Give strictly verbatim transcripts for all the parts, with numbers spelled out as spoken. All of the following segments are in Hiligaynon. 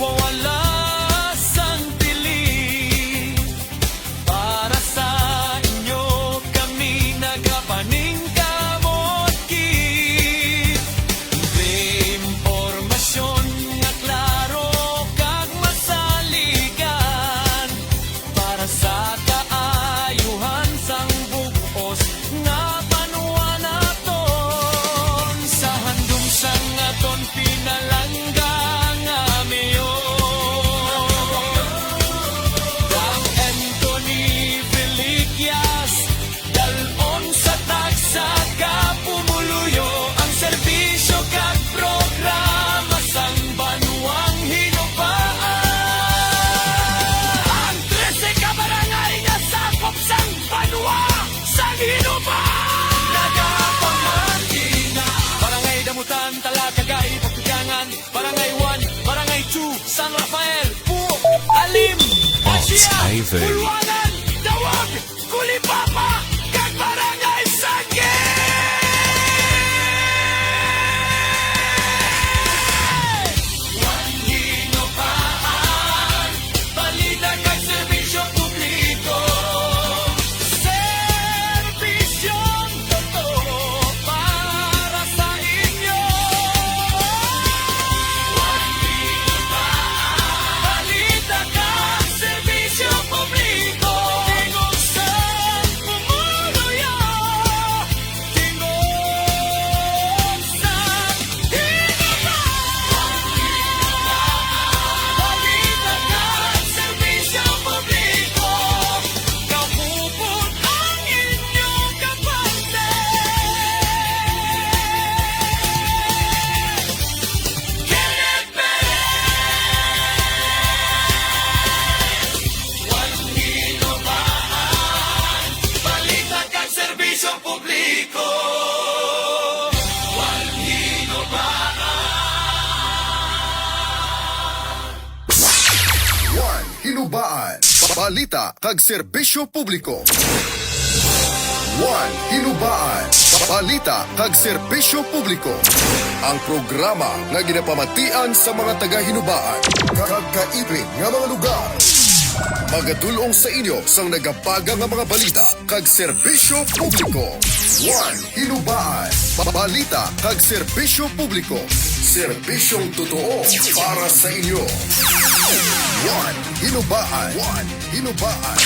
Wala sang pili, para sa inyo kami nagapaningkamot gid. May impormasyon nga klaro kag masaligan, para sa kaayuhan sang bug-os nga banwa naton, sa handom sang aton pinalangga nga mayor, Doc Anthony Felicias, dal-on sa tagsa ka pumuluyo ang serbisyo kag programa sang banwang Hinubaan. Ang trese ka barangay nga sakop sang banwa sang Hinubaan. Nagapamati na, Barangay Damutan, Talakagay, Pagtugangan, Barangay one, Barangay two, San Rafael, Puo, Alim, Asia, Buluanan, Dawag, Kulipapa, kag Barangay Sangke. One Hinubaan, balita kag serbisyo publiko. Serbisyong totoo para sa inyo. One Hinubaan, balita kag serbisyo publiko. Tingog sa pumuluyo. Tingog sa Hinubaan. Balita kag serbisyo publiko. Kahupon ang inyo kapante. Kenneth Perez. One Hinubaan. Balita kag serbisyo publiko. One Hinubaan. One Hinubaan. Balita kag serbisyo publiko. One Hinubaan. Balita kag serbisyo publiko. Ang programa nga ginapamatian sa mga taga-Hinubaan kag kaipin nga mga lugar. Magadul-ong sa inyo sang nagapaga nga mga balita kag serbisyo publiko. One Hinubaan. Balita kag serbisyo publiko. Serbisyong totoo para sa inyo. One Hinubaan. One Hinubaan.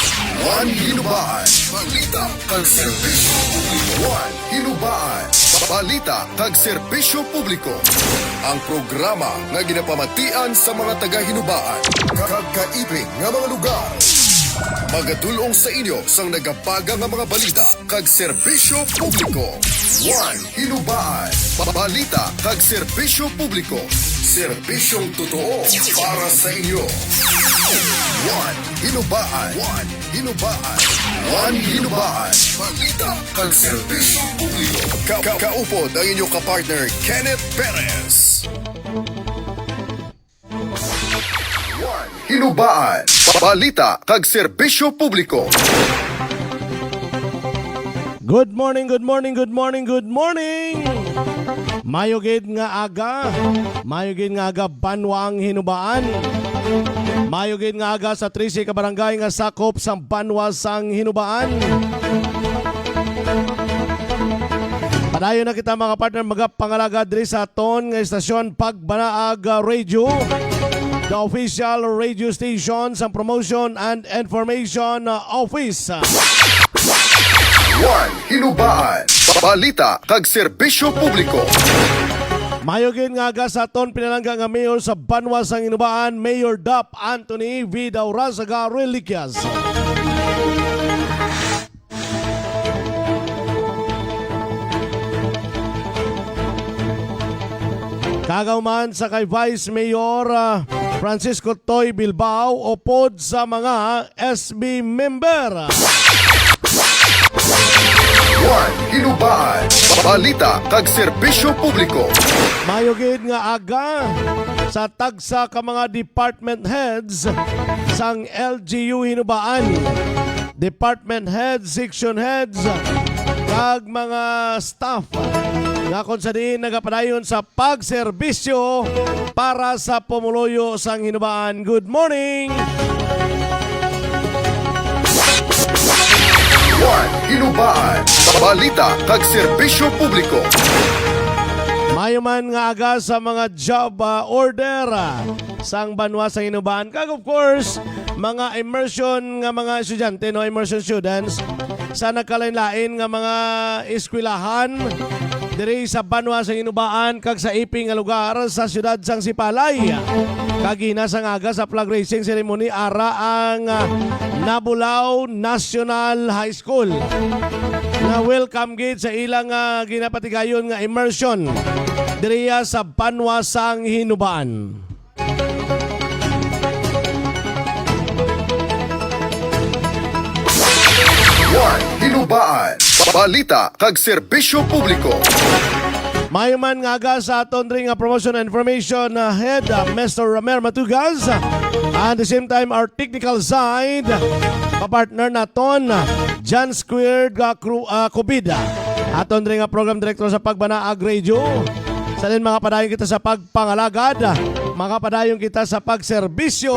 One Hinubaan. Balita kag serbisyo publiko. One Hinubaan. Balita kag serbisyo publiko. Ang programa nga ginapamatian sa mga taga-Hinubaan kag kaipin nga mga lugar. Magadul-ong sa inyo sang nagapaga nga mga balita kag serbisyo publiko. One Hinubaan. Balita kag serbisyo publiko. Serbisyong totoo para sa inyo. One Hinubaan. One Hinubaan. One Hinubaan. Balita kag serbisyo publiko. Ka- ka- kaupod ang inyo ka-partner, Kenneth Perez. One Hinubaan. Balita kag serbisyo publiko. Good morning, good morning, good morning, good morning. Mayo gid nga aga. Mayo gid nga aga, banwa ang Hinubaan. Mayo gid nga aga sa trese ka barangay nga sakop sang banwa sang Hinubaan. Padayon na kita, mga partner, magapangalagad diri sa aton nga istasyon, Pagbanaag, ah, Radio, the official radio station sang Promotion and Information, ah, Office. One Hinubaan. Balita kag serbisyo publiko. Mayo gid nga aga sa aton pinalangga nga mayor sa banwa sang Hinubaan, Mayor Doc Anthony V. Daurazaga Reliquias. Kag human sa kay Vice Mayor, ah, Francisco Toy Bilbao, upod sa mga S B member. One Hinubaan. Balita kag serbisyo publiko. Mayo gid nga aga sa tagsa ka mga department heads sang L G U Hinubaan, department heads, section heads, kag mga staff nga kon sa diin nagapadayon sa pagserbisyo para sa pumuluyo sang Hinubaan. Good morning! One Hinubaan, balita kag serbisyo publiko. Mayo man nga aga sa mga job, ah, order, ah, sang banwa sa Hinubaan. Kag of course, mga immersion nga mga estudyante, no, immersion students sa nagkalain-lain nga mga eskwelahan diri sa banwa sa Hinubaan kag sa ipi nga lugar sa siyudad sang Sipalay. Kagina sang aga sa flag raising ceremony ara ang, ah, Nabulao National High School na welcome gid sa ilang, ah, ginapatigayon nga immersion diriya sa banwa sang Hinubaan. One Hinubaan, balita kag serbisyo publiko. Mayo man nga aga sa aton ring, ah, promotion and information, ah, head, ah, Mister Romer Matugas. And the same time, our technical side, kapartner naton, ah, John Squared, ah, Cru-, ah, Cubida. Aton ring, ah, program director sa Pagbanaag Radio. Sa din, makapadayon kita sa pagpangalagad. Makapadayon kita sa pagserbisyo.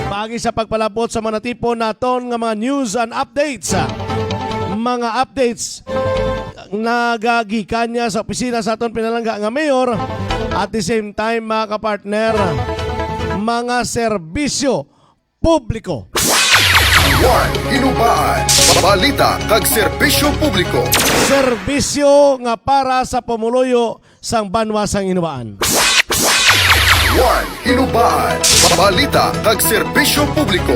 Paagi sa pagpalabot sa mga natipon naton nga mga news and updates. Mga updates nagagikan niya sa opisina sa aton pinalangga nga mayor. At the same time, mga kapartner, mga serbisyo publiko. One Hinubaan, balita kag serbisyo publiko. Serbisyo nga para sa pumuluyo sang banwa sang Hinubaan. One Hinubaan, balita kag serbisyo publiko.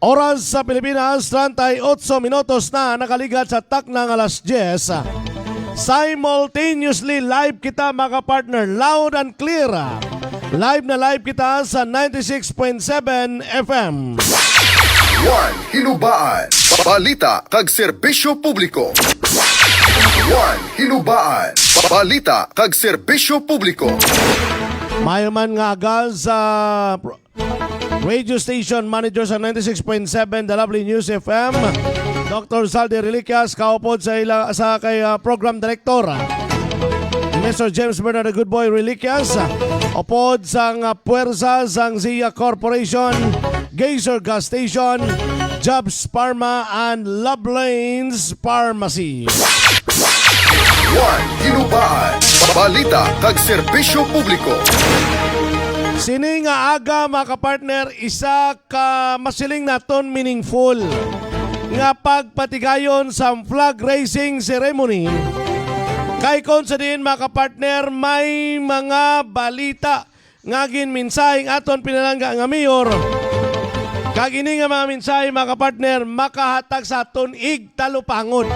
Oras sa Pilipinas, treinta y ocho minutos na nakaligad sa takna nga alas diyes. Simultaneously live kita, mga partner, loud and clear. Live na live kita sa ninety-six point seven F M. One Hinubaan, balita kag serbisyo publiko. One Hinubaan, balita kag serbisyo publiko. Mayo man nga aga sa pro-, radio station manager sa ninety-six point seven The Lovely News F M, Doctor Zaldy Reliquias, kaupod sa ila, sa kay, ah, program director, Mister James Bernardo Goodboy Reliquias, upod sang, ah, puwersa sang Zia Corporation, Gazer Gas Station, Jobs Pharma, and Love Lanes Pharmacy. One Hinubaan, balita kag serbisyo publiko. Sini nga aga, mga kapartner, isa ka masiling naton meaningful nga pagpatigayon sa flag raising ceremony. Kay kon sa diin, mga kapartner, may mga balita nga ginmensahe ang aton pinalangga nga mayor. Kag ini nga mga mensahe, mga kapartner, makahatag sa aton igtalupangon.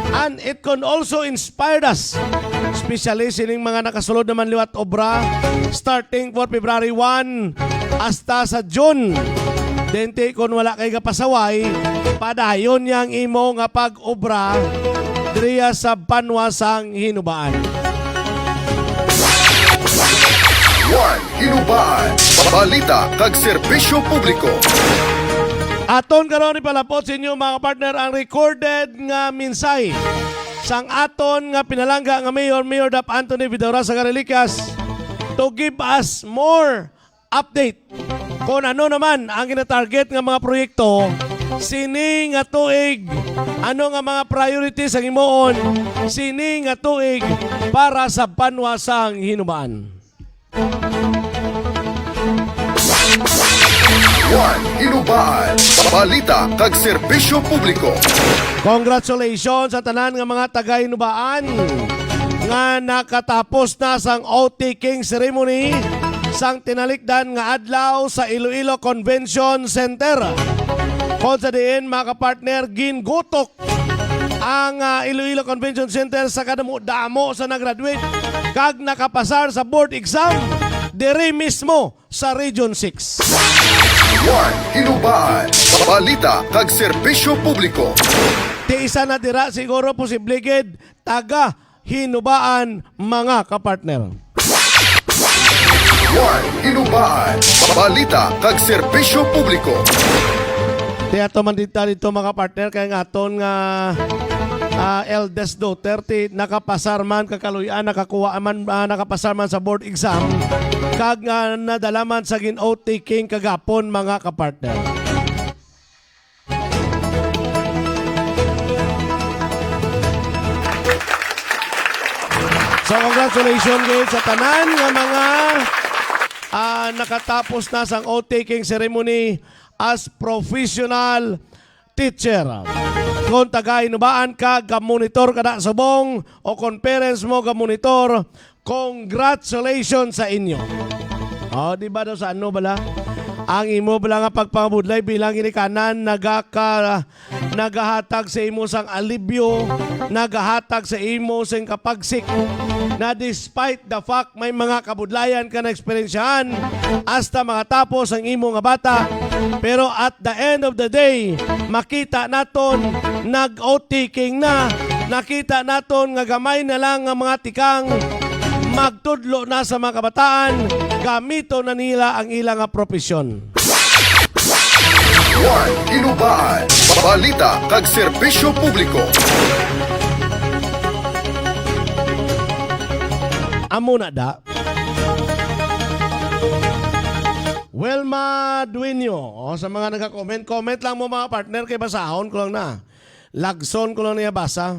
And it can also inspire us, especially sining mga nakasulod naman liwat obra, starting for February one hasta sa June. Dente, kon wala kay gapasaway, padayon niya ang imo nga pag-obra diriya sa banwa sang Hinubaan. One Hinubaan, balita kag serbisyo publiko. Aton karon ipalapot sa inyo, mga partner, ang recorded nga mensahe sang aton nga pinalangga nga mayor, Mayor Dap Anthony Vidaurasa Garelikas, to give us more update kon ano naman ang ginatarget nga mga proyekto sini nga tuig, ano nga mga priorities ang himuon sini nga tuig para sa banwa sang Hinubaan. One Hinubaan, balita kag serbisyo publiko. Congratulations sa tanan nga mga taga Hinubaan nga nakatapos na sang oath-taking ceremony sang tinalikdan nga adlaw sa Iloilo Convention Center. Kon sa diin, mga kapartner, gingutok ang, ah, Iloilo Convention Center sa kadamo-damo sa nag-graduate kag nakapasar sa board exam diri mismo sa Region six. One Hinubaan, balita kag serbisyo publiko. Ti isa na dira siguro posible gid taga Hinubaan, mga kapartner. Hinubaan, balita kag serbisyo publiko. Ti ato man dita dito, mga partner, kay ang aton nga, ah, eldest daughter ti nakapasar man kakaluy-an, nakakuha man, ah, nakapasar man sa board exam, kag nga nadala man sa gin-oath taking kagapon, mga kapartner. So, congratulations gid sa tanan nga mga, ah, nakatapos na sang oath-taking ceremony as professional teacher. Kung taga-Hinubaan ka, ga-monitor ka na subong, o kung parents mo ga-monitor, congratulations sa inyo. Oh, di ba daw sa ano bala? Ang imo bala nga pagpangabudlay bilang ginikanan nagaka-, nagahatag sa imo sang alibyo, nagahatag sa imo sing kapagsik, na despite the fact may mga kabudlayan ka na eksperyensyahan, hasta makatapos ang imo nga bata, pero at the end of the day, makita naton nag-oath-taking na, nakita naton nga gamay na lang nga mga tikang magtudlo na sa mga kabataan, gamiton na nila ang ila nga propesyon. One, Hinubaan, balita kag serbisyo publiko. Amo na da. Wilma Dueño, o, sa mga nagka-comment, comment lang mo, mga partner, kay basahon ko lang na. Lagson ko lang niya basa.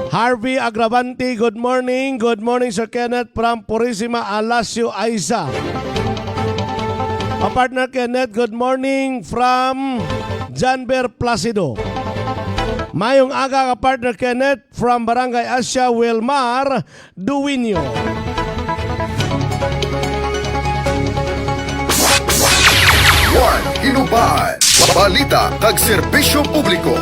Harvey Agravante, good morning. Good morning, Sir Kenneth, from Purisima, Alasio, Aiza. Pa Partner Kenneth, good morning from Janber Placido. Mayong aga, ka Partner Kenneth, from Barangay Asia, Wilmar Duwinyo. One, Hinubaan, balita kag serbisyo publiko.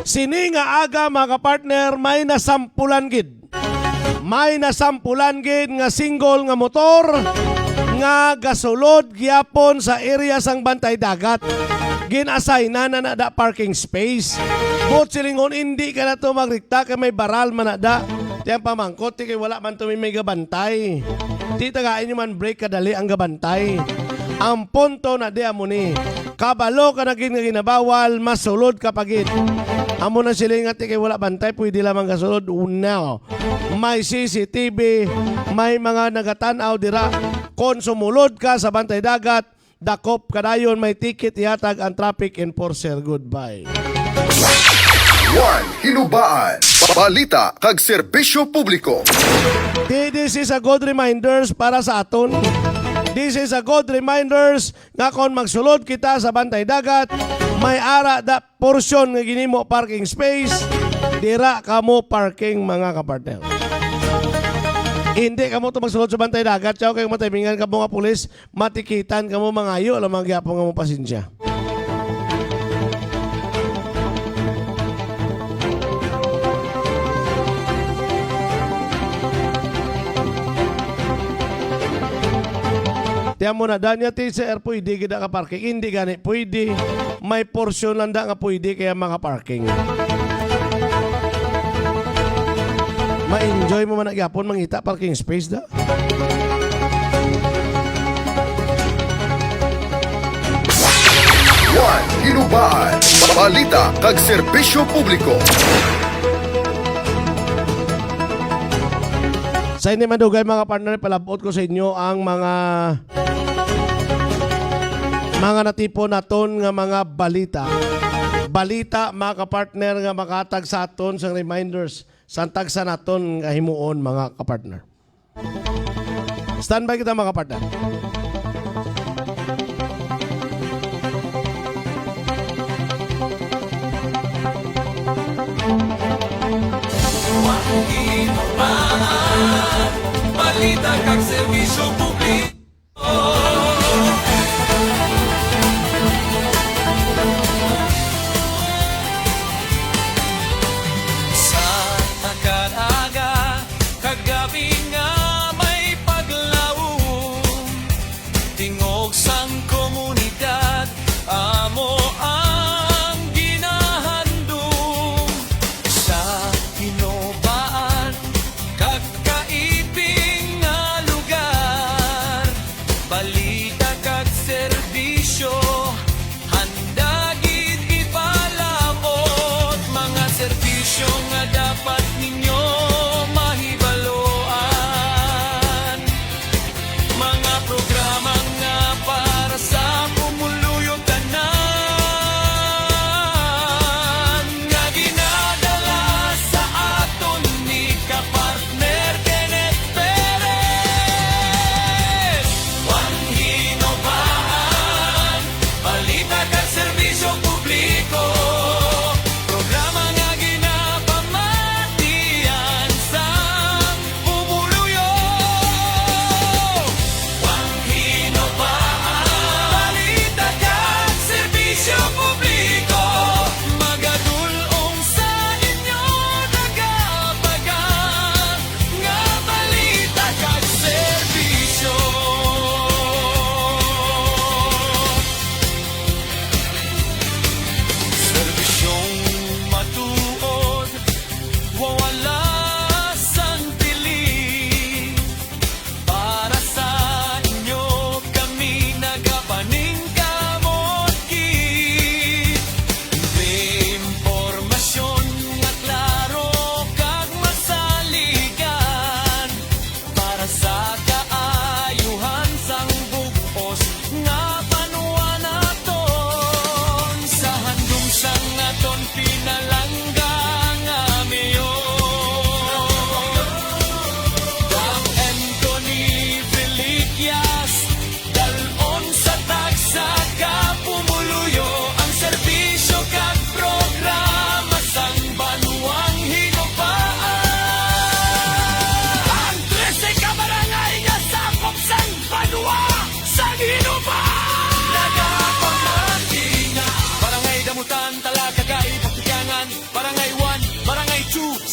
Sini nga aga, mga kapartner, may nasampulan gid. May nasampulan gid nga single nga motor nga gasulod gyapon sa area sang Bantay Dagat. Gin-assignan na na da parking space. Buot silingon, indi ka na to magrikta kay may baral man na da. Ti ang pamangkot, ti kay wala man to may, may gabantay. Ti tagaan nyo man break kadali ang gabantay. Ang punto na di amo ni, kabalo ka na gid nga ginabawal, masulod ka pa gid. Amo na sila nga ti kay wala bantay, pwede lamang gasulod. Unaw, may C C T V, may mga nagatan-aw dira. Kon sumulod ka sa Bantay Dagat, dakop ka dayon, may ticket ihatag ang traffic enforcer. Goodbye. One, Hinubaan, balita kag serbisyo publiko. Thi-, this is a good reminders para sa aton. This is a good reminders nga kon magsulod kita sa Bantay Dagat, may ara da porsyon nga ginimo parking space, dira kamo parking, mga kapartner. Hindi kamo to magsulod sa Bantay Dagat, yaw, kay matimingan kamo nga pulis, matikitan kamo, mangayo lamang gyapon kamo pasensya. Tiyan mo na, Danya, ti, sir, pwede gid ka parking. Hindi gani pwede. May porsyon lang da nga pwede kaya maka-parking. Ma-enjoy mo man na gyapon mangita parking space da. One, Hinubaan, balita kag serbisyo publiko. Sa ini madugay, mga partner, palabot ko sa inyo ang mga, mga natipon naton nga mga balita. Balita, mga kapartner, nga makatag sa aton sang reminders sa tagsa naton nga himuon, mga kapartner. Standby kita, mga partner. Balita kag serbisyo publiko. Sa kada aga, kagabi nga may paglaom, tingog sang komunidad amo ang ginahandom sa Hinubaan.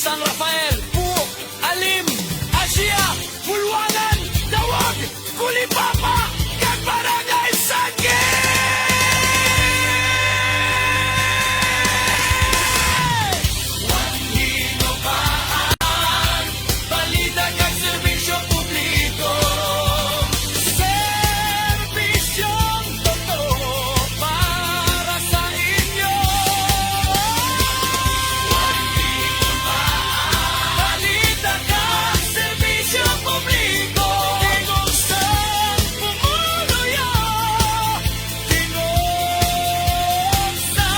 San Rafael, Buok, Alim, Asia, Bulwanan, Dawag, Culipapa, kag Barangay Sangke! Balita kag serbisyo publiko. Serbisyong totoo para sa inyo. Balita kag serbisyo publiko. Tingog sa pumuluyo. Tingog sa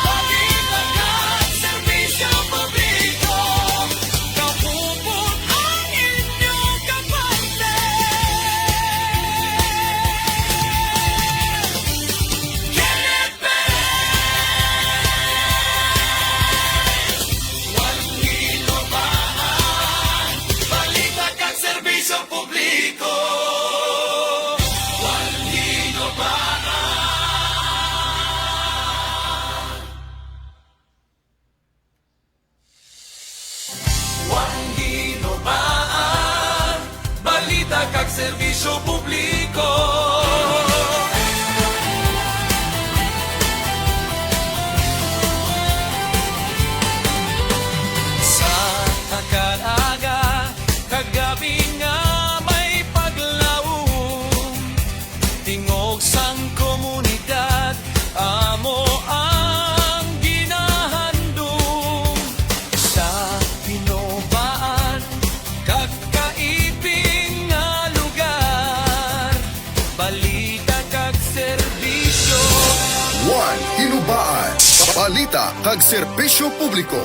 Balita kag serbisyo publiko, kaupod ang inyo kapartner, Kenneth Perez. One Hinobaan, balita kag serbisyo publiko. One Hinobaan. One Hinobaan, balita kag serbisyo publiko. Sa kada aga, kagabi nga may paglaom, tingog sang komunidad amo ang ginahandom sa Hinobaan kag kaiping nga lugar. Balita kag serbisyo. One Hinobaan. Balita kag serbisyo publiko.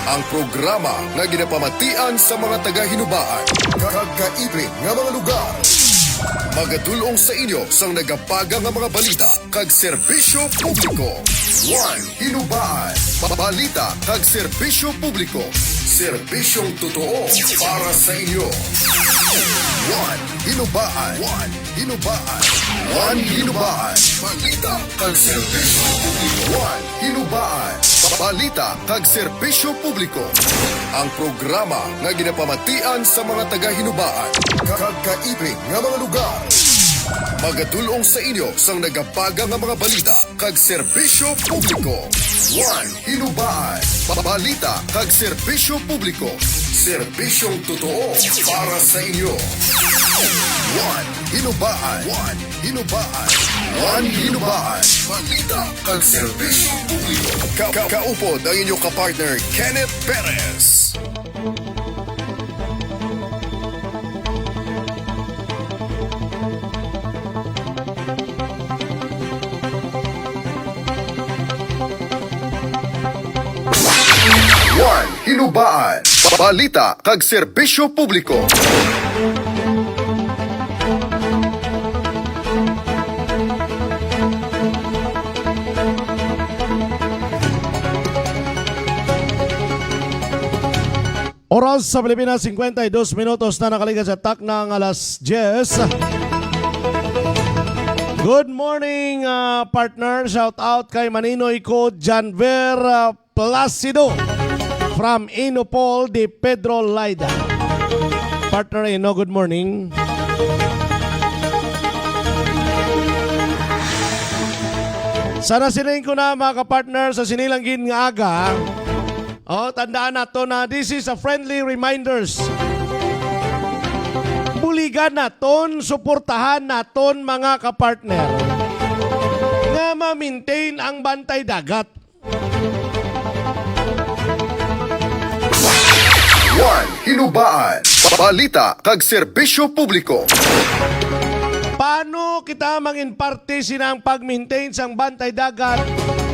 Ang programa nga ginapamatian sa mga taga-Hinobaan kag kaiping nga mga lugar. Magadul-ong sa inyo sang nagapaga nga mga balita kag serbisyo publiko. One Hinobaan. Balita kag serbisyo publiko. Serbisyong totoo para sa inyo. One Hinobaan. One Hinobaan. One Hinobaan. Balita kag serbisyo publiko. One Hinobaan. Balita kag serbisyo publiko. Ang programa nga ginapamatian sa mga taga-Hinobaan kag kaiping nga mga lugar. Magadul-ong sa inyo sang nagapaga nga mga balita kag serbisyo publiko. One Hinobaan. Balita kag serbisyo publiko. Serbisyong totoo para sa inyo. One Hinobaan. One Hinobaan. One Hinobaan. Balita kag serbisyo publiko. Ka- ka- kaupod ang inyo kapartner, Kenneth Perez. One Hinobaan. Balita kag serbisyo publiko. Oras sa Pilipinas, cincuenta y dos minutos na nakaligad sa takna nga alas diyes. Good morning, ah, partner. Shout out kay Maninoy ko, Janver, ah, Placido from Inupol de Pedro Laida. Partner Ino, good morning. Sana siling ko na, mga kapartner, sa sinilang gid nga aga. Oh, tandaan nato na this is a friendly reminders. Buligan naton, suportahan naton, mga kapartner, nga ma-maintain ang bantay dagat. One Hinubaan, balita kag serbisyo publiko. Paano kita mangin parte sinang pag-maintain sang bantay dagat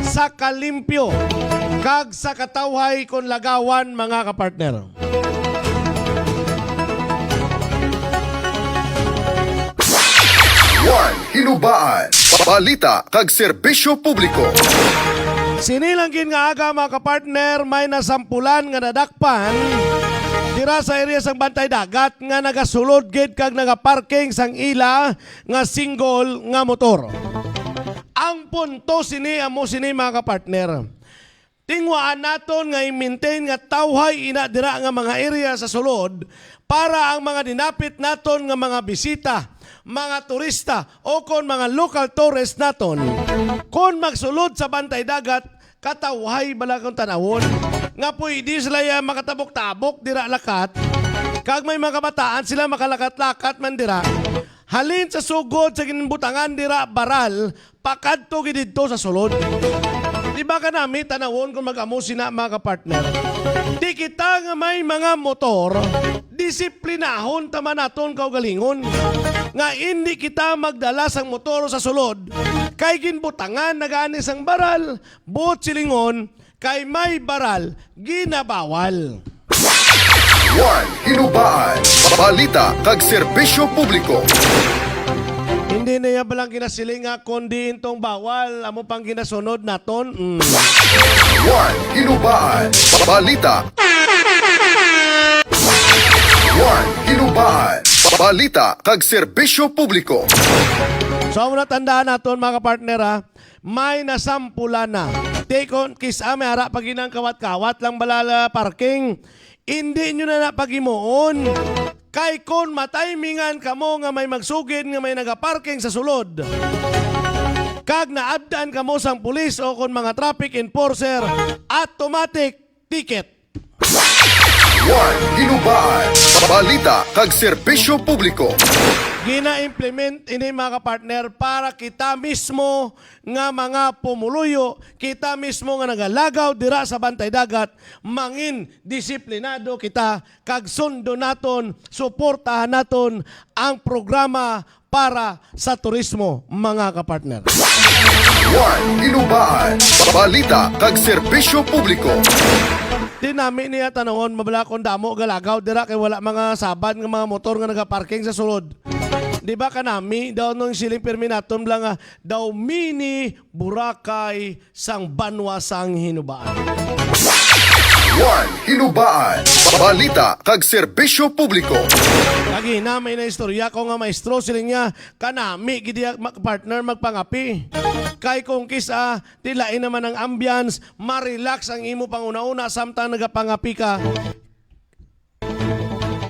sa kalimpyo kag sa katawhay kon lagawan, mga kapartner? One Hinubaan, balita kag serbisyo publiko. Sini lang gid nga aga, mga kapartner, may nasampulan nga nadakpan dira sa area sang Bantay Dagat nga nagasulod gid kag nagaparking sang ila nga single nga motor. Ang punto sini, amo sini, mga kapartner. Tingwaan naton nga i-maintain nga tawhay ina dira nga mga area sa sulod para ang mga dinapit naton nga mga bisita, mga turista, o kon mga local tourist naton. Kon magsulod sa Bantay Dagat, katawhay bala kung tanawon nga pwede sila ya makatabok-tabok dira lakat, kag may mga kabataan sila makalakat-lakat man dira. Halin sa sugod sa ginbutangan dira baral, pakadto gid didto sa sulod. Di ba kanami tanawon kung mag-amo sina, mga kapartner? Di kita nga may mga motor, disiplinahon ta man naton kaugalingon nga indi kita magdala sang motor sa sulod, kay ginbutangan na gani sang baral, buot silingon, kay may baral ginabawal. One, Hinubaan, balita kag serbisyo publiko. Hindi na iya balang ginasiling nga kon diin tong bawal, amo pang ginasunod naton. Mm. One, Hinubaan, balita. One, Hinubaan, balita kag serbisyo publiko. So, amo na tandaan naton, mga kapartner, ha? May nasampulan na. Tikon, kis-a may ara pa ginang kawat-kawat lang balala parking. Indi nyo na na paghimuon. Kay kon matimingan kamo nga may magsugid nga may nagaparking sa sulod, kag naabdan kamo sang pulis o kon mga traffic enforcer, automatic ticket. One, Hinubaan, balita kag serbisyo publiko. Gina-implement ini, mga kapartner, para kita mismo nga mga pumuluyo, kita mismo nga nagalagaw dira sa Bantay Dagat, mangin disiplinado kita kag sundo naton, suportahan naton ang programa para sa turismo, mga kapartner. One, Hinubaan, balita kag serbisyo publiko. Di nami niya tanawon, mabala kung damo galagaw dira kay wala mga sabad nga mga motor nga nagaparking sa sulod. Di ba kanami daw nung siling pirmi naton bala nga daw mini Boracay sang banwa sang Hinubaan. One, Hinubaan, balita kag serbisyo publiko. Kagina may naistorya ko nga maestro, siling niya, kanami gid iya, ma-, partner, magpangapi. Kay kung kis-a, tilain naman ang ambience, ma-relax ang imo panguna-una samtang nagapangapi ka.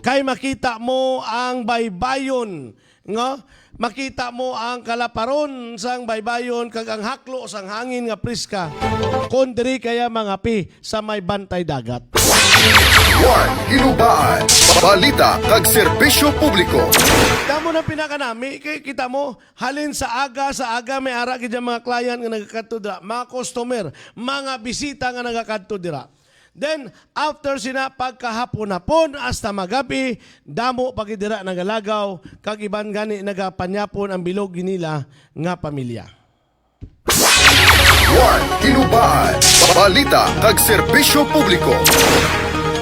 Kay makita mo ang baybayon, no? Makita mo ang kalaparon sang baybayon kag ang haklo sang hangin nga priska kon diri kaya mangapi sa may bantay dagat. One, Hinubaan, balita kag serbisyo publiko. Damo na pinakanami kay kita mo halin sa aga, sa aga may ara gid ang mga client nga nagakadto dira, mga customer, mga bisita nga nagakadto dira. Then, after sina pagkahapon-hapon hasta magabi, damo pa gid dira nagalagaw, kag iban gani nagapanyapon ang bilog nila nga pamilya. One, Hinubaan, balita kag serbisyo publiko.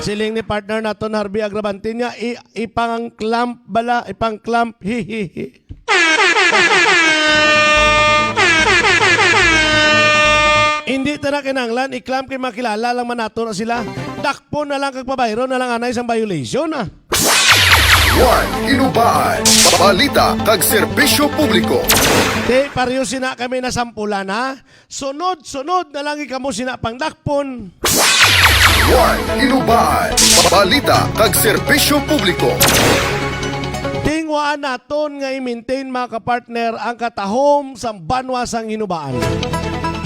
Siling ni partner naton Harvey Agrabantiña, i ipang-clamp bala, ipang-clamp, hihihi. Hindi ta na kinahanglan i-clamp kay makilala lang man nato na sila. Dakpon na lang kag pabayron na lang anay sang violation, ah. One, Hinubaan, balita kag serbisyo publiko. Di, pareho sina kami nasampulan, ha? Sunod-sunod na lang kamo sina pangdakpon. One, Hinubaan, balita kag serbisyo publiko. Tingwaan naton nga i-maintain, mga kapartner, ang katahom sang banwa sang Hinubaan.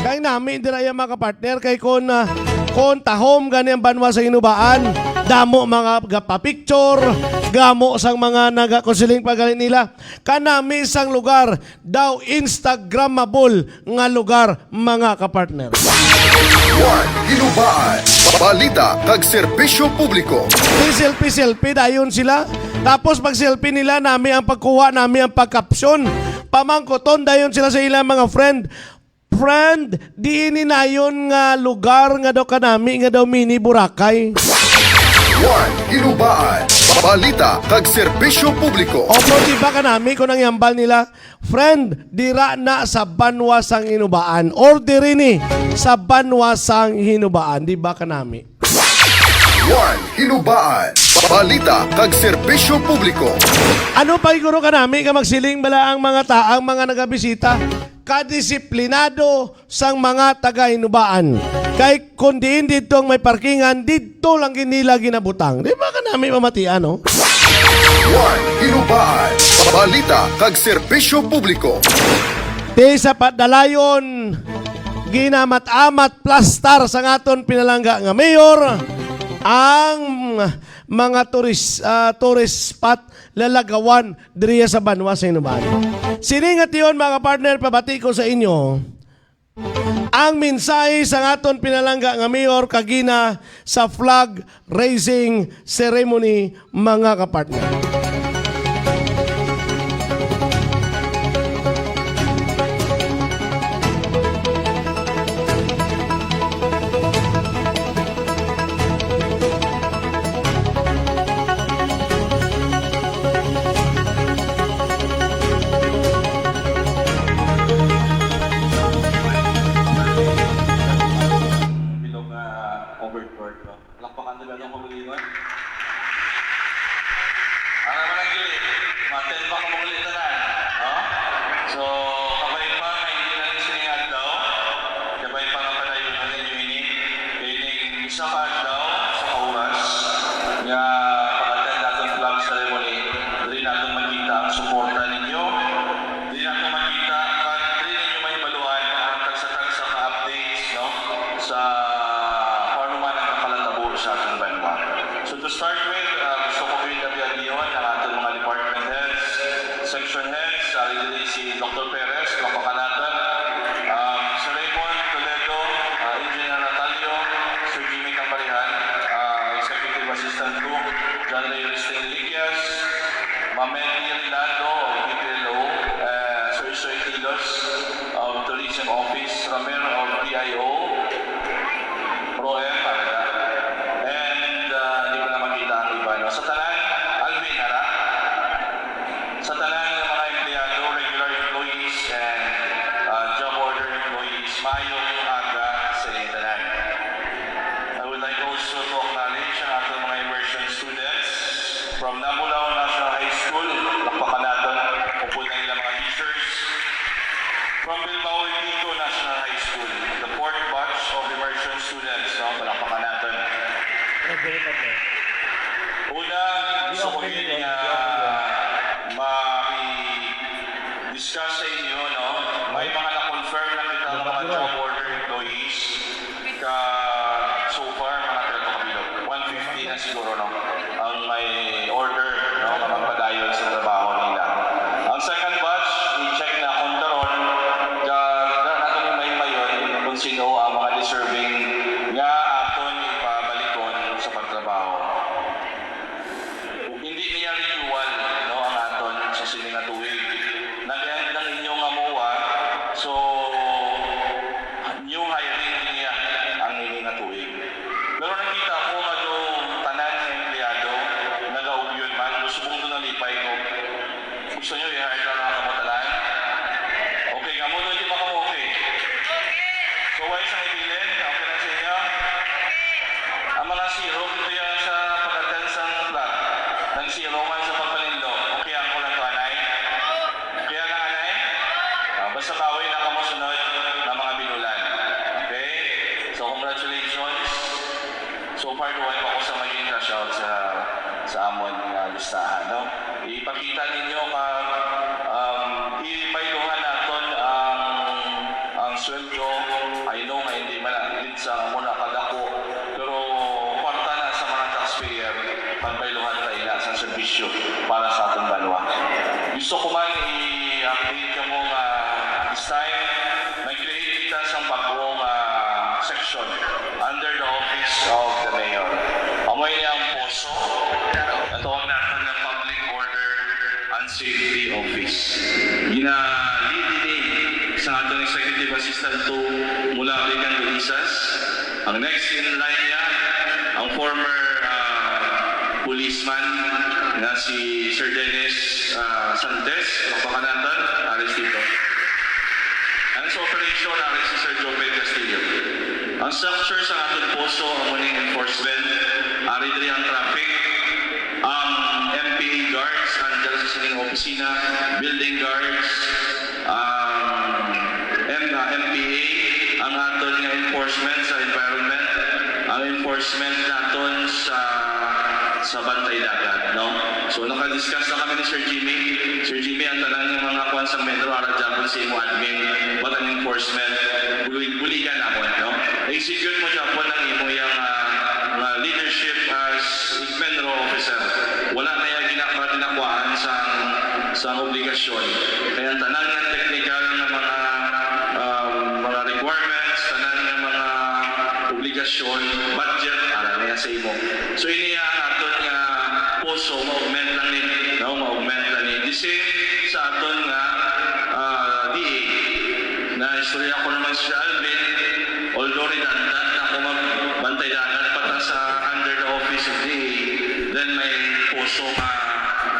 Kay nami dira ya, mga kapartner, kay kon, ah, kon tahom gani ang banwa sang Hinubaan, damo mga gapapicture, gamo sang mga nagakusiling pa gani nila, kanami sang lugar daw Instagrammable nga lugar, mga kapartner. One, Hinubaan, balita kag serbisyo publiko. Di selfie-selfie dayon sila. Tapos pag selfie nila, nami ang pagkuha, nami ang pagkapsyon. Pamangkuton dayon sila sa ilang mga friend. Friend, di ini nayon nga lugar nga daw kanami nga daw mini Boracay. One, Hinubaan, balita kag serbisyo publiko. Opo, di ba kanami kung ang yambal nila, friend, dira na sa banwa sang Hinubaan or diri ni sa banwa sang Hinubaan, di ba kanami? One, Hinubaan, balita kag serbisyo publiko. Ano pa siguro kanami nga magsiling bala ang mga ta ang mga nagabisita? kadisiplinado sang mga taga-Inubaan. Kay kon diin didto ang may parkingan, didto lang gid nila ginabutang. Di ba kanami mamatian, no? One Inubaan, balita kag serbisyo publiko. Di sa padalayon, ginamat-amat plastar sang aton pinalangga nga mayor ang mga turis-, ah, tourist spot, lalagawan diriya sa banwa sa Inubaan. Sini nga tion, mga partner, pabati ko sa inyo ang mensahe sang aton pinalangga nga mayor kagina sa flag raising ceremony, mga kapartner. Bilog nga overboard, no? Palakpakan nila ng kabulingon. Ano naman ang gili? Maten pa ka muli tanan, no? So, kabay pa nga hindi na ni sining adlaw, kabay pa nga padayon na ninyo ini. Kaya ini, isa ka adlaw, sa ka oras, nga pag-attend natin flag ceremony, dili natin makita ang suporta ninyo. Dili natin makita, at dili ninyo mahibaluan ang tagsa-tagsa ka updates, no? Sa kung ano man ang nakalatabo sa ating banwa. So, to start with, ah, gusto ko gyud abyabiyon ang ating mga department heads, section heads, ari diri si Doctor Perez, palakpakan naton. Um, Sir Raymond Toledo, ah, Engineer Natalio, Sir Jimmy Cambarihan, ah, Executive Assistant two, John Ray Ristin Reliquias, Ma'am Melanie Rinaldo of B P L O, ah, Sir Isoy Tilos of Tourism Office, Ramer of P I O, Roem, para na. And, ah, di ko na makita ang iba, no? Sa tanan, Alvin, ara? Sa tanan nga mga empleyado, regular employees, and, ah, job order employees, maayong aga sa inyong tanan. I would like also to acknowledge ang ating mga immersion students from Nabulao National High School, palakpakan naton, upod na ilang mga teachers. From Bilbao Etico National High School, the fourth batch of immersion students, no? Palakpakan naton. Una, gusto ko yun nga ma-, i-discuss sa inyo, no? May mga na-confirm na kita nga mga job order employees. Ka, so far, mga pila to ka bilog? One fifty na siguro, no? Ang may order, no, nga magpadayon sa trabaho nila. Ang second batch, i-check na kung karon, ka, ka, nato ni may mayon kung sino ang mga deserving nga aton ipabalikon sa pagtrabaho. Hindi niya renewal, no, ang aton sa sini nga tuig. Nag-end ang inyo nga MOA, so new hiring niya ang ini nga tuig. Pero nakita ko nga do tanan nga empleyado, nagaugyon man, subong do nalipay ko. Gusto nyo i-hire na lang kamo tanan? Okay, kamo doon, di ba kamo okay? So, why sa ibilin? Okay lang sa inyo? Ang mga zero, ito yan sa pag-attend sa flag. Nang zero man sa pagpanindo. Okay, ako lang to, anay? Okay, lang, anay? Ah, basta bawi na kamo sunod na mga binulan. Okay? So, congratulations. So far, duway pa ko sa maging cash out sa, sa amon nga listahan, no? Ipakita ninyo ka, um, ipailuhan naton ang, ang sweldo. I know nga hindi man ang sa amo na kadako, pero kwarta na sa mga taxpayer, pagpailuhan ta ina sa serbisyo para sa atong banwa. Gusto ko man i-update kamo nga this time, nag-create kita sang bag-ong, ah, section under the office of the mayor. Amo ini ang poso. Ang tawag natin nga Public Order and Safety Office. Gina-lead ini sa aton Executive Assistant two mula kay Kang Dalisas. Ang next in line niya, ang former, ah, policeman nga si Sir Dennis, ah, Santes, palakpakan naton, ari dito. Ang sa operation, ari si Sir Jopel Castillo. Ang structure sa aton poso, amo ning enforcement, ari diri ang traffic, ang M P A guards, andyan sa sining opisina, building guards, ang enforcement sa environment, ang enforcement naton sa sa Bantay Dagat, no? So, naka-discuss na kami ni Sir Jimmy. Sir Jimmy, ang tanan nga mga kuan sa MENRO, ara gyapon sa imo admin, but ang enforcement, buli-, buligan namon, no? Execute mo gyapon ang imo yang, ah, nga leadership as MENRO officer. Wala na yung gina-, ginakuhaan sa, sa obligasyon. Kaya ang tanan nga technical nga mga, um, mga requirements, tanan nga mga obligasyon, budget, ara na yan sa imo. So, ini ang aton nga puso, ma-augment lang ni, no? Ma-augment lang ni. The same sa aton nga, ah, D A. Na istorya ko naman si Alvin, although redundant na ako magbantay dagat pa ta sa under the office of D A, then may puso nga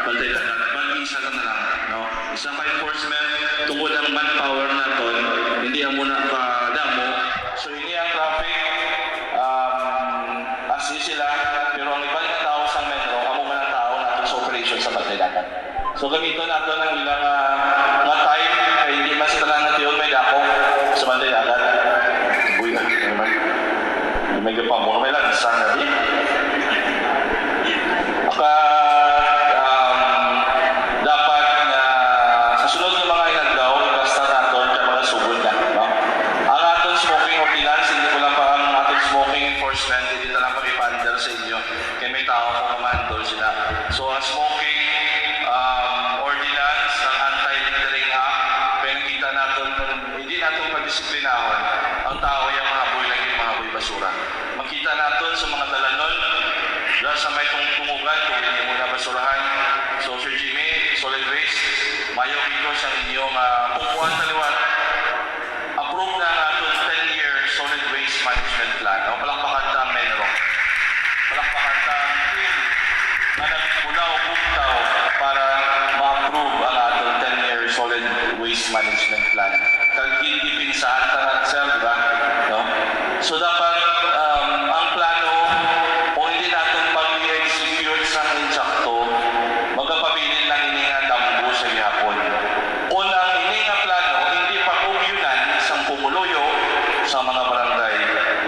bantay dagat. Mag-isa ka na lang, no? Isa ka enforcement, tungod ang manpower naton, hindi ang muna ka damo. So, ini ang traffic, um, as is sila, pero ang iban nga tao sa MENRO, amo man ang tao naton sa operation sa bantay dagat. So, gamiton nato ang ilang, ah, nga time, kay hindi man sa tanan nga tion may dako sa bantay dagat. Uy, ano naman? May gapamura, may lansang na di. Maka, um, dapat nga sa sunod nga mga inadlaw, ibasta naton kay mga sugod na, no? Ang aton smoking ordinance, hindi ko lang pa ang aton smoking enforcement, hindi na lang pag-ipa-under sa inyo. Kay may tao ko nga ma-handle sila. So, ang smoking, um, ordinance, ang Anti-Littering Act, kay nakita naton, hindi naton padisiplinahon ang tao yang mahaboy lagi, mahaboy basura. Makita naton sa mga dalanon, dira sa may tung-, tungugan, kung hindi mo na basurahan. So, Sir Jimmy, solid waste, mayo kito sa inyong, ah, pungkuan sa liwat. Approve na ang aton ten-year solid waste management plan. O, palakpakan ta ang MENRO. Palakpakan ta ang team nga nagpulaw bugtaw para ma-approve ang aton ten-year solid waste management plan. Kag gin-, gipinsahan ta na, sir, di ba? No? So, dapat, um, ang plano, kung hindi naton pag-i-execute sa insakto, magapabilin lang ini nga damgo sa gihapon. Kung ang ini nga plano hindi pag-ugyonan sang pumuluyo sa mga barangay,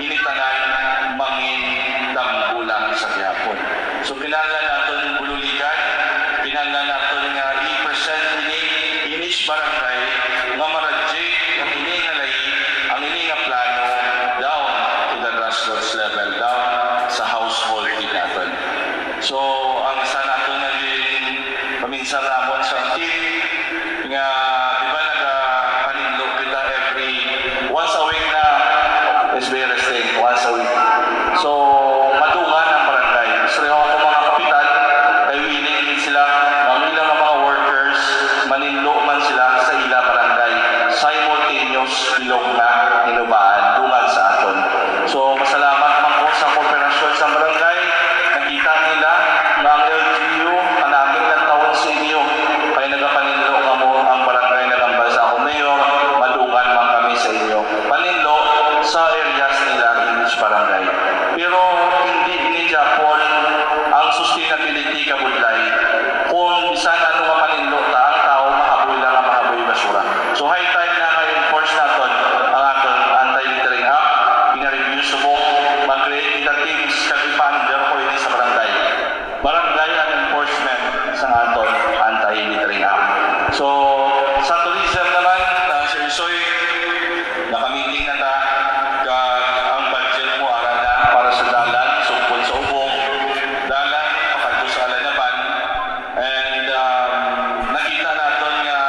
ini tanan mangin damgo lang sa gihapon. So, kinahanglan naton bululigan, kinahanglan naton nga i-present ini in each barangay nga ma-reject ang ini nga layi, ang ini nga plano down to the grassroots level, down sa household gid naton. So, ang isa naton nga gin-, paminsan namon sa team nga, di ba, nagapaninlo kita every once a week na S B A resting, once a week. So, madungan ang barangay. So, yung ako mga kapitan, kay willing din sila, ang ilang mga workers, maninlo man sila sa ila barangay. Simultaneous bilog na hinubaan, dungan sa aton. So, masalamat man ko sa kooperasyon sa barangay. Nakita nila nga ang L G U, kanami nagtawon sa inyo. Kay nagapaninlo kamo ang barangay nagambal sa akong mayor, madungan man kami sa inyo. Paninlo sa areas nila in each barangay. Pero hindi ni Japon ang sustainability kabudlay. Kung bisan ano nga paninlo ta, ang tao mahaboy lang nga mahaboy basura. So, high time na nga enforce naton ang aton Anti-Littering Act, gina-review subong mag-create kita teams kag ipa-under ko ini sa barangay. Barangay ang enforcement sa aton Anti-Littering Act. So, sa tourism naman, ah, Sir Isoy, naka-meeting na ta, kag ang budget mo ara na para sa dalan, sugpon sa Ubong, dalan pakadto sa Alanaban, and, um, nakita naton nga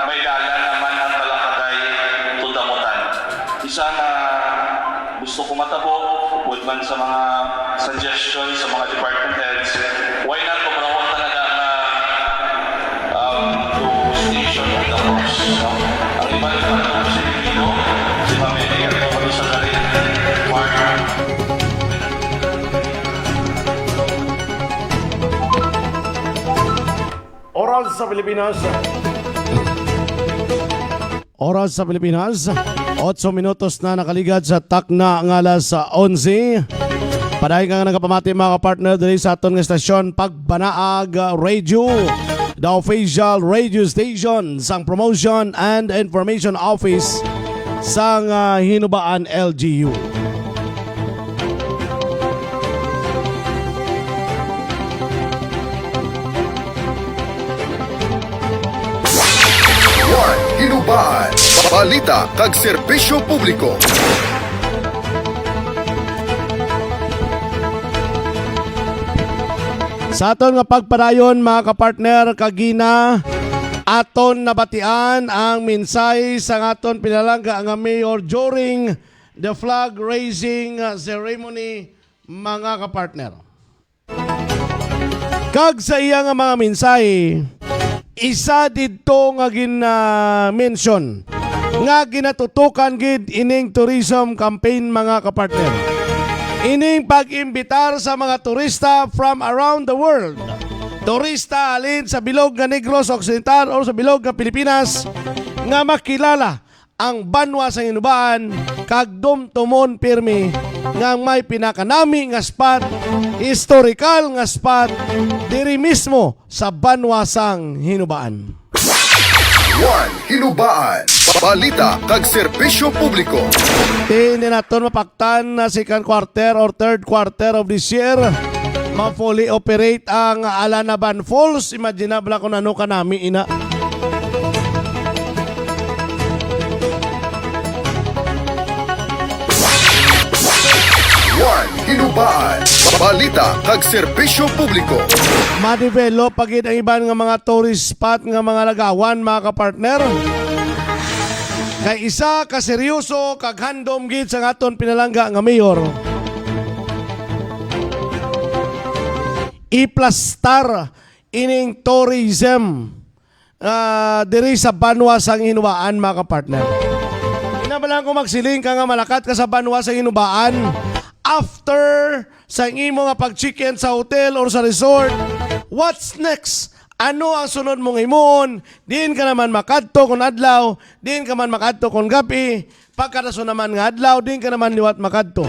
may dalan naman ang Balakagay to Damutan. Isa nga gusto ko matabo, upod man sa mga suggestions sa mga department heads, why not kubrahon talaga nga, um, to station at the cross, no? Ang iba naman po sa Pilipino, si Pamela Gato, sa Garin, Mark. Oras sa Pilipinas. Oras sa Pilipinas, otso minutos na nakaligad sa takna nga alas onse. Padayon nga nagapamati, mga kapartner, diri sa aton nga estasyon, Pagbanaag Radio, the official radio station sang Promotion and Information Office sang, ah, Hinubaan L G U. Ba-, balita kag serbisyo publiko. Sa aton nga pagpadayon, mga kapartner, kagina aton nabatian ang mensahe sang aton pinalangga nga mayor during the flag raising ceremony, mga kapartner. Kag sa iya nga mga mensahe, isa didto nga gin, ah, mention nga ginatutukan gid ining tourism campaign, mga kapartner. Ining pag-imbitar sa mga turista from around the world. Turista halin sa bilog nga Negros Occidental o sa bilog nga Pilipinas nga makilala ang banwa sang Hinubaan kag dumtumon pirmi nga may pinakanami nga spot, historical nga spot, diri mismo sa banwa sang Hinubaan. One Hinubaan, balita kag serbisyo publiko. Hindi naton mapaktan na second quarter or third quarter of this year, ma-fully operate ang Alanaban Falls. Imagine na bala kung ano kanami ina. One Hinubaan, balita kag serbisyo publiko. Ma-develop pa gid ang iban nga mga tourist spot nga mga lagawan, mga kapartner. Kay isa ka seryoso kag handom gid sang aton pinalangga nga mayor, iplastar ining tourism, ah, diri sa banwa sang Hinubaan, mga kapartner. Ina ba lang kung magsiling ka nga malakat ka sa banwa sang Hinubaan, after sa imo nga pag-check-in sa hotel or sa resort, what's next? Ano ang sunod mong himuon? Diin ka naman makadto kon adlaw, diin ka man makadto kon gabi, pagkadason naman nga adlaw, diin ka naman liwat makadto.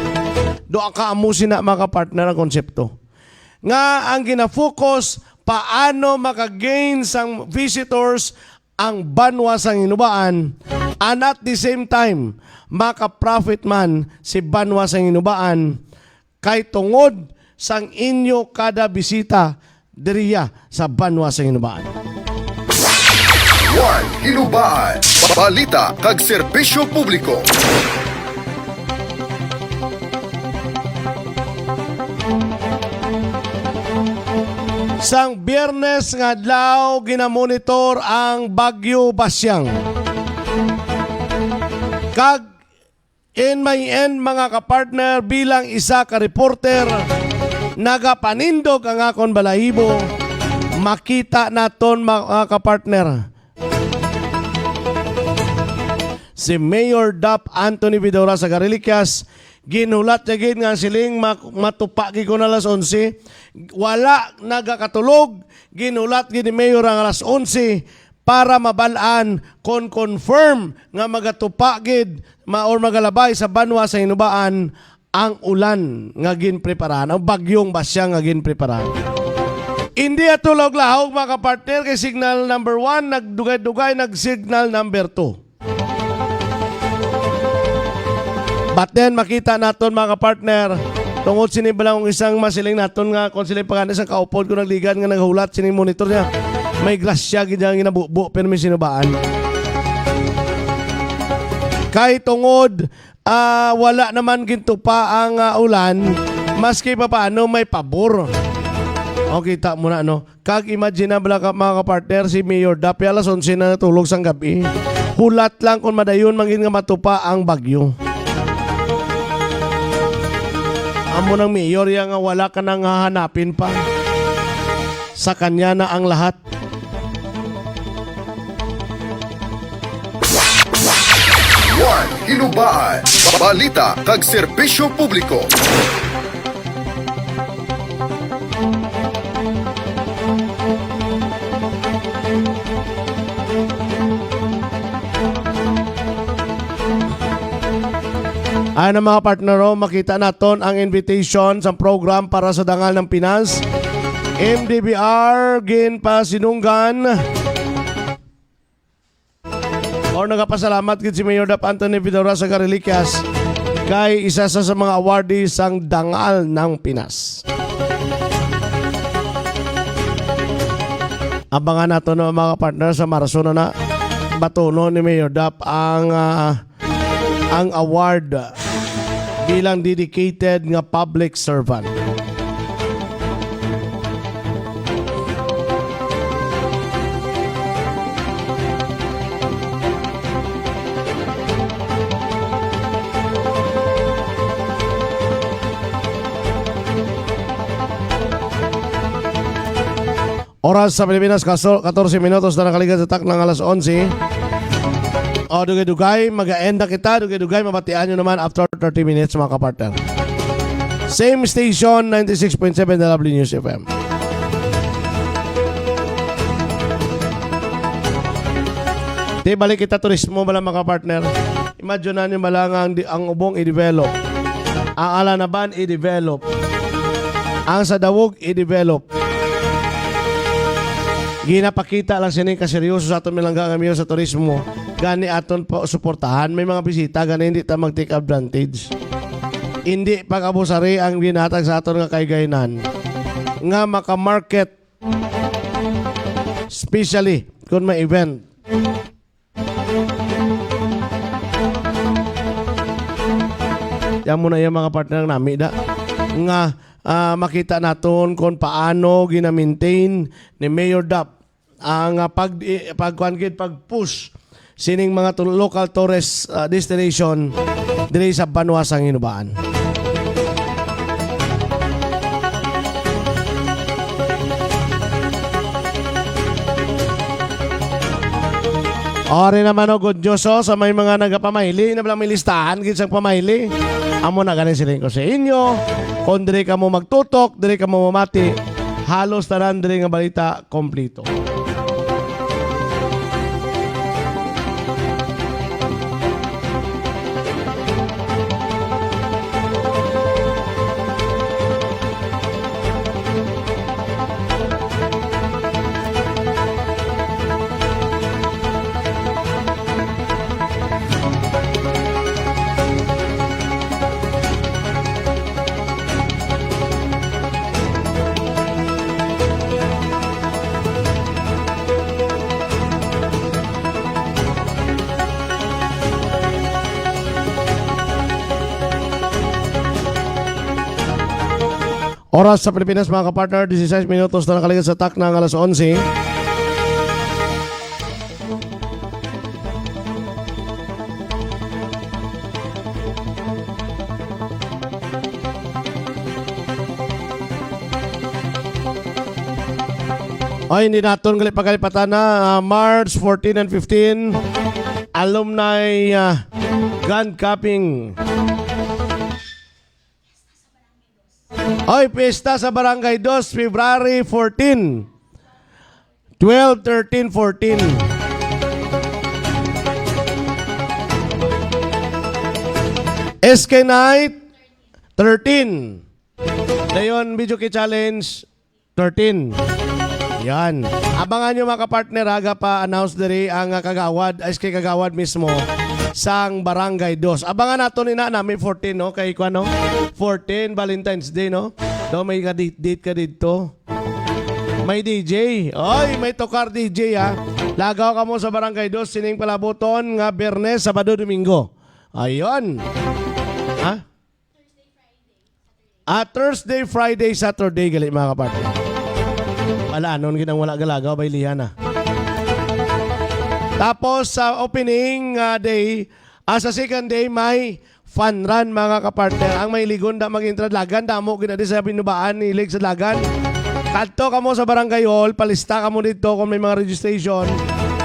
Doa ka amo sina, mga kapartner, ang konsepto nga ang gina-focus paano maka-gain sang visitors ang banwa sang Hinubaan, and at the same time, maka-profit man si banwa sang Hinubaan kay tungod sang inyo kada bisita diriya sa banwa sang Hinubaan. One Hinubaan, balita kag serbisyo publiko. Sang Biyernes nga adlaw, ginamonitor ang Bagyo Basyang. Kag in my end, mga kapartner, bilang isa ka reporter, nagapanindog ang akon balahibo. Makita naton, mga kapartner, si Mayor Dap Anthony Vidora sa Gariliquias, ginhulat niya gid nga siling ma-, matupa gid ko na alas onse. Wala nagakatulog, ginhulat gid ni Mayor ang alas onse para mabal-an kon confirm nga magatupa gid ma-, or magalabay sa banwa sa Hinubaan ang ulan nga ginpreparahan, ang bagyong basya nga ginpreparahan. Hindi ato lahog-lahog, mga kapartner, kay signal number one, nagdugay-dugay, nag-signal number two. But then, makita naton, mga kapartner, tungod sini bala kung isang masiling naton nga, kung sila pagani sa kaupod ko nagligad nga naghulat sining monitor niya, may grasya gid ang ginabubo, pero may sinubaan. Kay tungod, ah, wala naman gintupa ang, ah, ulan, maski pa paano may pabor. O, kita mo na, no? Kag imagine na bala ka, mga kapartner, si Mayor Dapi alas onse na natulog sang gabi. Hulat lang kung madayon man gid nga matupa ang bagyo. Amo nang mayor ya nga wala ka nang hahanapin pa. Sa kanya na ang lahat. One Hinubaan, balita kag serbisyo publiko. Ano, mga partner, oh, makita naton ang invitation sa program para sa Dangal ng Pinas. M D B R ginpasinunggan. Or nagapasalamat gid si Mayor Dap Anthony Fedora sa Gariliquias kay isa sa, sa mga awardee sang Dangal ng Pinas. Abangan nato, no, mga partner, sa Marso na na. Ginpatuno ni Mayor Dap ang, ah, ang award bilang dedicated nga public servant. Oras sa Pilipinas, kaso-, katorse minutos na nakaligad sa takna nga alas onse. O, dugay-dugay, mag-a-end na kita. Dugay-dugay, mabatian nyo naman after thirty minutes, mga kapartner. Same station, ninety-six point seven W News F M. Di balik kita turismo bala, mga partner. Imagine na niyo bala nga ang, di-, ang ubong i-develop. Ang Alanaban i-develop. Ang sa Dawog i-develop. Ginapakita lang sini kaseryoso sa aton milangga nga miyo sa turismo. Gani aton pa suportahan. May mga bisita, gani hindi ta mag-take advantage. Hindi pag-abusari ang ginhatag sa aton nga kahigayonan nga maka-market. Especially kung may event. Yan mo na yung mga partner nami da. Nga, ah, makita naton kung paano gina-maintain ni Mayor Dap ang, ah, pag, i-, pagkuan gid, pag-push sining mga tu-, local tourist, ah, destination diri sa banwa sang Hinubaan. Ari naman, o, good news, o, sa may mga nagapamaili, na lang may listahan gid sang pamaili. Amo na gani siling ko sa inyo, kung diri kamo magtutok, diri kamo mamati, halos tanan diri nga balita kompleto. Oras sa Pilipinas, mga kapartner, dieciséis minutos na nakaligid sa takna nga alas onse. Ay, hindi naton gali pagalipatan na, ah, March fourteen and fifteen, alumni, ah, gun capping. Oy, pista sa Barangay Dos, February fourteen. Twelve, thirteen, fourteen. S K Night, thirteen. Dayon, Video Key Challenge, thirteen. Yan. Abangan nyo, mga kapartner, ha, gapa-announce diri ang, ah, kagawad, S K kagawad mismo sang Barangay Dos. Abangan nato ni na, na may fourteen, no? Kay, kuwan, no? Fourteen, Valentine's Day, no? Daw may ka-date, date ka didto. May D J. Oy, may tukar D J, ha. Lagaw kamo sa Barangay Dos, sining palabuton nga Biyernes, Sabado, Domingo. Ayun. Ha? Ah, Thursday, Friday, Saturday, gali, mga kapatid. Wala, anon gid ang wala galagaw, bay lihan na. Tapos, sa opening, ah, day, ah, sa second day, may fun run, mga kapartner. Ang may ligon da mag-intra dalagan, damo gid na di sa binubaan ni Lig sa dalagan. Kadto kamo sa barangay hall, palista kamo dito kung may mga registration.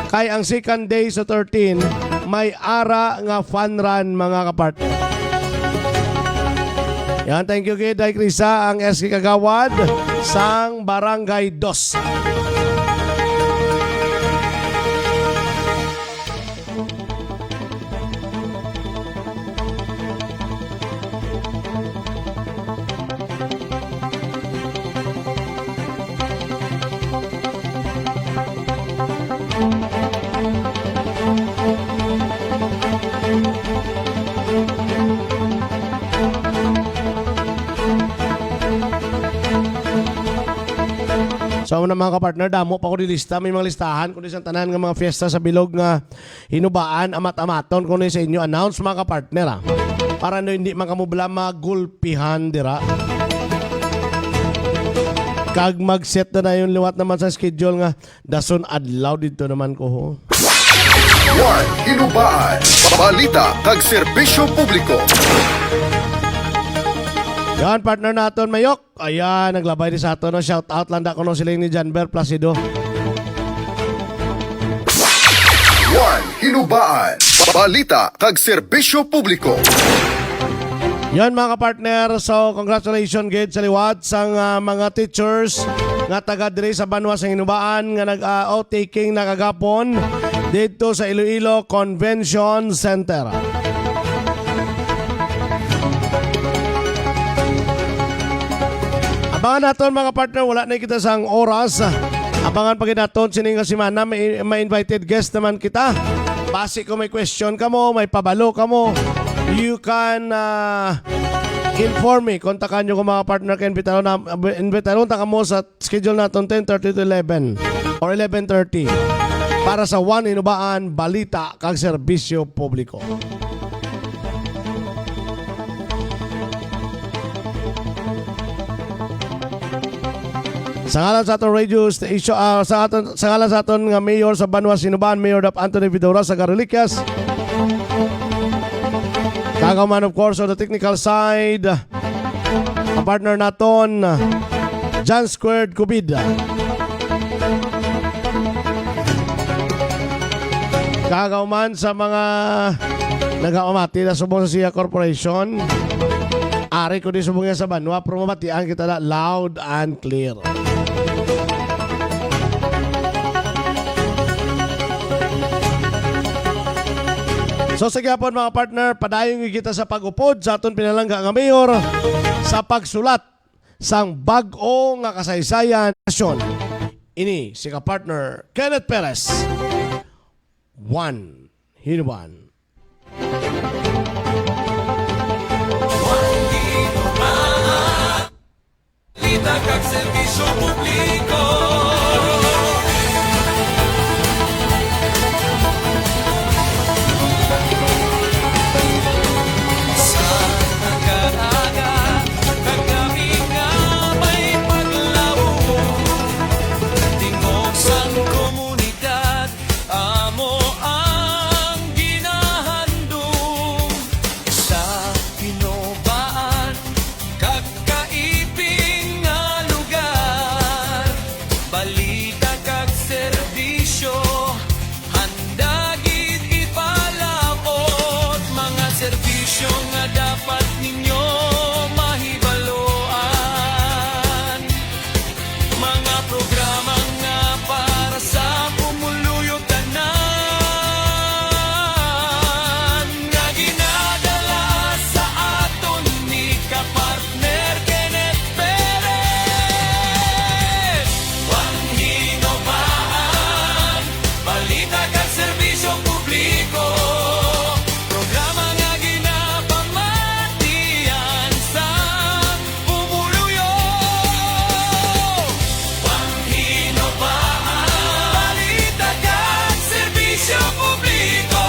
Kay ang second day sa thirteen, may ara nga fun run, mga kapartner. Yan, thank you gid, Day Krisa, ang S K Kagawad sang Barangay Dos. So, amo na, mga kapartner, damo pa ko nilista. May mga listahan kundi sa tanan nga mga fiesta sa bilog nga Hinubaan, amat-amaton ko ni sa inyo announce, mga kapartner, ah. Para no, hindi man kamo bala magulpihan dira. Kag mag-set na dayon liwat naman sa schedule nga dason adlaw dito naman ko, ho. One, Hinubaan, balita kag serbisyo publiko. Yan, partner naton, Mayok. Ayan, naglabay ni sa ato, no? Shout out lang da ko, no, siling ni Janber Placido. One, Hinubaan, balita kag serbisyo publiko. Yan, mga kapartner. So, congratulations gid sa liwat sang, ah, mga teachers nga taga diri sa banwa sa Hinubaan nga nag, ah, oath-taking na kagapon dito sa Iloilo Convention Center. Abangan naton, mga partner, wala na kita sang oras. Abangan pa gid naton sini nga semana, may, may invited guest naman kita. Basi kung may question kamo, may pabalo kamo, you can, ah, inform me. Kontakan nyo ko, mga partner, kay imbitaron na, imbitaron ta kamo sa schedule naton ten thirty to eleven or eleven thirty para sa One Hinubaan, balita kag serbisyo publiko. Sa ngalan sa aton radio station, ah, sa aton, sa ngalan sa aton nga mayor sa banwa sa Hinubaan, Mayor Dap Anthony Vidora sa Gariliquias. Kagaw man, of course, on the technical side, ang partner naton, John Squared Cubid. Kagaw man sa mga nagapamati na subong sa Siya Corporation. Ari ko di subong yan sa banwa, pero mabatian kita na loud and clear. So, sa gihapon, mga partner, padayon gyud kita sa pag-upod sa aton pinalangga nga mayor sa pagsulat sang bag-o nga kasaysayan nasyon. Ini si ka-partner Kenneth Perez. One Hinubaan. Balita kag serbisyo publiko. Sa aga-aga, kag kami nga may paglaom, tingog sang komunidad, amo ang ginahandom sa Hinubaan kag Kaiping nga lugar. Balita kag serbisyo, handa gid ipalaot. Mga serbisyo nga dapat ninyo mahibaloan. Mga programa nga para sa pumuluyo tanan, nga ginadala sa aton ni ka-partner Kenneth Perez. One Hinubaan, balita kag serbisyo publiko. Programa nga ginapamatian sang pumuluyo. One Hinubaan, balita kag serbisyo publiko.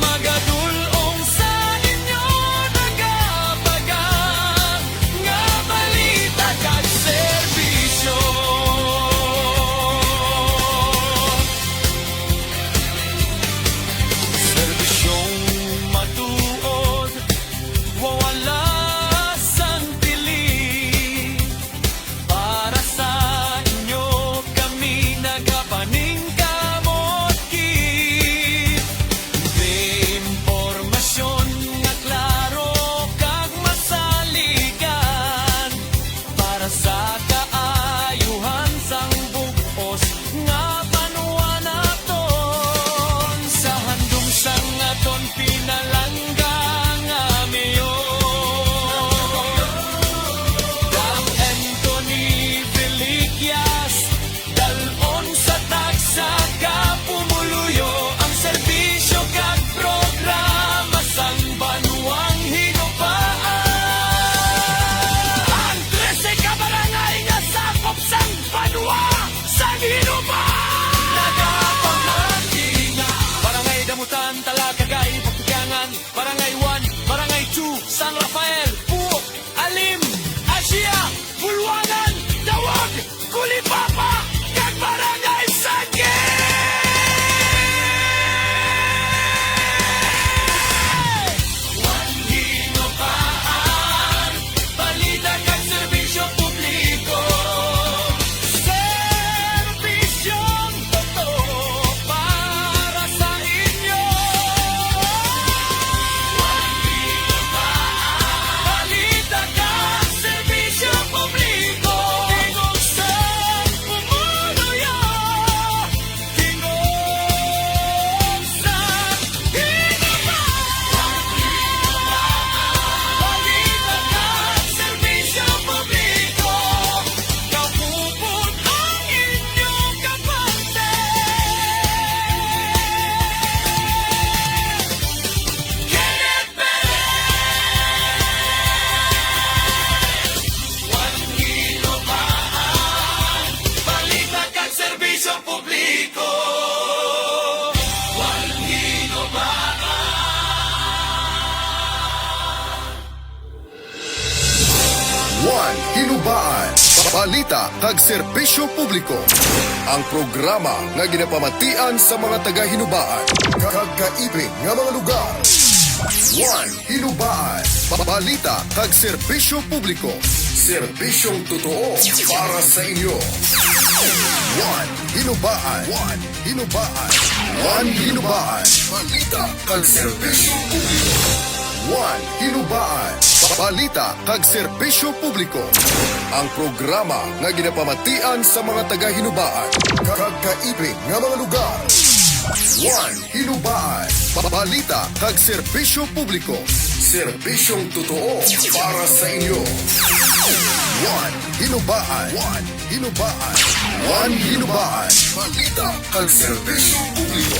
Magadul-ong sa inyo nagapaga nga balita kag serbisyo. Serbisyong matuod, wala sang pili. Para sa inyo kami nagapaningkamot gid. May impormasyon nga klaro kag masaligan. Para sa kaayuhan sang bug-os nga banwa naton, sa handom sang aton pinalangga nga mayor, Doc Anthony Veliquias, dal-on sa tagsa ka pumuluyo ang serbisyo kag programa sang Banwang Hinubaan. Ang trese ka barangay nga sakop sang banwa, Barangay one, Barangay two, San Rafael, Puok, Alim, Asia, Bulwangan, Dawag, Culipapa, kag Barangay Sangke! One Hinobaan, balita kag serbisyo publiko. Serbisyong totoo para sa inyo. Balita kag serbisyo publiko. Tingog sa pumuluyo. Tingog sa Hinobaan. Balita kag serbisyo publiko. Kaupod ang inyo kaparte. Kenneth Perez. One Hinobaan. Balita kag serbisyo publiko. One Hinobaan. One Hinobaan, balita kag serbisyo publiko. Ang programa nga ginapamatian sa mga taga-Hinobaan kag kaiping nga mga lugar. One Hinobaan, balita kag serbisyo publiko. Serbisyong totoo para sa inyo. One Hinobaan. One Hinobaan. One Hinobaan. Balita kag serbisyo publiko. One Hinobaan. Balita kag serbisyo publiko. Ang programa nga ginapamatian sa mga taga-Hinobaan kag kaiping nga mga lugar. One Hinobaan. Balita kag serbisyo publiko. Serbisyong totoo para sa inyo. One Hinobaan. One Hinobaan. One Hinobaan. Balita kag serbisyo publiko.